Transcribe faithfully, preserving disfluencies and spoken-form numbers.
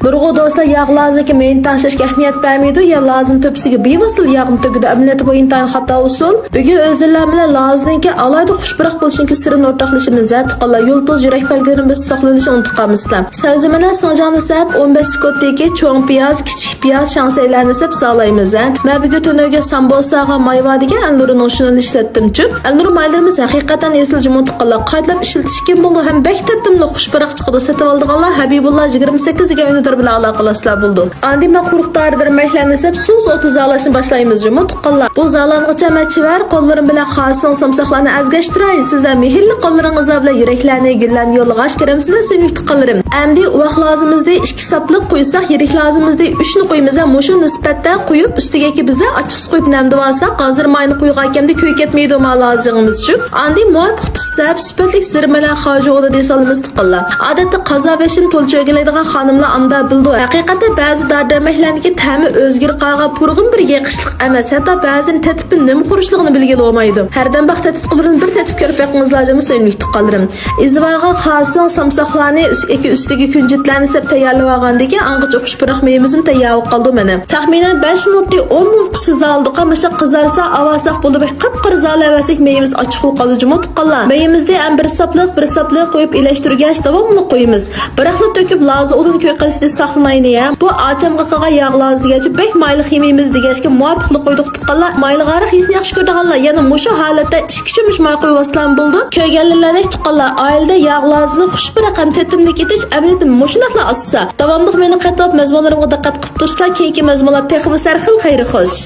نۇرغۇن دوستلار ياغ لازىدىكى مېيىنى تەڭشەشكە ئەھمىيەت بەرمەيدۇ يا لازىنىڭ تۆپىسىگە بىۋاسىتە ياغنى تۆكىدۇ. ئەمەلىيەتتە بۇ ئىنتايىن خاتا ئۇسۇل. بۈگۈن ئۆزۈڭلار بىلەن لازىنىڭكى ئالاھىدە خۇشپۇراق بولۇشىنىڭكى سىرىنى ئورتاقلىشىمىز ھە تۇغقانلار. يۇلتۇز يۈرەك بەلگىلىرىنى بېسىپ ساقلىۋېلىشنى ئۇنتۇپ قالمىسىلەر. سەۋزە بىلەن سىڭجاڭنى سەپ، ئون بەش سېكۇنتتىن كېيىن چوڭ پىياز، كىچىك پىياز، شاڭسەيلەرنى سەپ زالايمىز ھە. مەن بۈگۈن تۈنۈگۈن سامبوساغا مايۋا دېگەن ئەلنۇرنىڭ شۇنىنى ئىشلەتتىمچۇ. ئەلنۇر مايلىرىمىز ھەقىقەتەن ئېسىل جۇمۇ تۇغقانلار. قايتىلاپ ئىشلىتىشكە بولىدۇ ھەم بەك تەتىملىق خۇشپۇراق چىقىدۇ. سېتىۋالىدىغانلار ھەبىبۇللا يىگىرمە سەككىز دېگەن ئۈندىدار بىلەن ئالاقىلاشسىلەر بولىدۇ. ئاندىن مەن قۇرۇق دارى دەرمەكلەرنى سەپ سۇس ئوتى زالاشنى باشلايمىز جۇمۇ تۇغقانلار. بۇ زالانغىچە مەن چېۋەر قوللىرىم بىلەن خاسىڭ سامساقلارنى ئەزگەشتۈرەي. سىزلەر مېھىرلىك قوللىرىڭىزلار بىلەن يۈرەكلەرنى، گۈللەرنى يوللىغاچ كىرەمسىزلەر سۆيۈملۈك تۇغقانلىرىم. ئەمدى ئۇۋاق لازىمىزدى ئىككى ساپلىق قويساق، يىرىك لازىمىزدى ئۈچنى قويىمىز ھە. مۇشۇ نىسبەتتە قويۇپ، ئۈستىگە بىزە ئاچچىقسۇ قويۇپ نەمدىۋالساق، ھازىر ماينى قويغانكەمدە كۆيۈپ كەتمەيدۇ ما لازىڭىمىز شۇ. ئاندىن مۇۋاپىق تۇز سەپ، سۈپەتلىك زىرە بىلەن خاجۇغۇنى دېسالىمىز تۇغقانلار. ئادەتتە قازا بېشىنى تولا چۆگىلەيدىغان خانىملار ئامدا بىلىدۇ. ھەقىقەتەن بەزى دارى دەرمەكلەرنىڭكى تەمى ئۆزگىرىپ قالغان پۇرىغۇم بىر يېقىشلىق ئەمەس، ھەتتا بەزىدە تەتىپى نېمە خۇرۇچلۇقىنى بىلگىلى بولمايدۇ. ھەردەم باق تەتىتقۇلىرىنى بىر تېتىپ كۆرۈپ بېقىڭىزلار جۇمۇ سۆيۈملۈك تۇغقانلىرىم. ئىزۋارغا خاسىڭ سامساقلارنى، ئۈس-، ئېكى ئۈستىگە كۈنجۈتلەرنى سەپ تەييارلىۋالغاندىن كېيىن ئاڭغىچە خۇشپۇراق مېيىمىزمۇ تەييار بولۇپ قالدى مانا. تەخمىنەن بەش مىنۇتتىن ئون مىنۇتقىچە زالىدۇق. مۇشۇنداق قىزارسا، ئاۋارە ساق بولدى، بەك قاپقارا زالىۋەرسەك مېيىمىز ئاچچىق بولۇپ قالدى جۇمۇ تۇغقانلار. مېيىمىزنى ھەم بىر ساپلىق، بىر ساپلىق قويۇپ ئىلەشتۈرگەچ داۋاملىق قويىمىز. بىراقلا تۆكۈپ لازا ئۇدۇن كۆي قىلىشنى ساقلىمايلى ھە. بۇ ئاچامغا قىلغان ياغ لازا دېگەنچە بەك مايلىق يېمەيمىز دېگەچكە مۇۋاپىقلىق قويدۇق تۇغقانلار. مايلىق ھاراق يېيىشنى ياخشى كۆرىدىغانلار يەنە مۇشۇ ھالەتتە ئىككى چۆمۈچ ماي قويۇۋالسىلارمۇ بولىدۇ. كۆرگەنلىرىڭلارنى تۇغقانلار، ئائىلىدە ياغ لازىنى خۇشپۇراق ھەم تېتىملىك ئېتىش ئەمەلىيەتتە مۇشۇنداقلا ئاسسا. داۋاملىق مېنى قېتىلاپ مەزمۇنلىرىمغا دىققەت قىلىپ تۇرسىلا، كېيىنكى مەزمۇنلار تېخىمۇ سەرخىل، خەير خوش.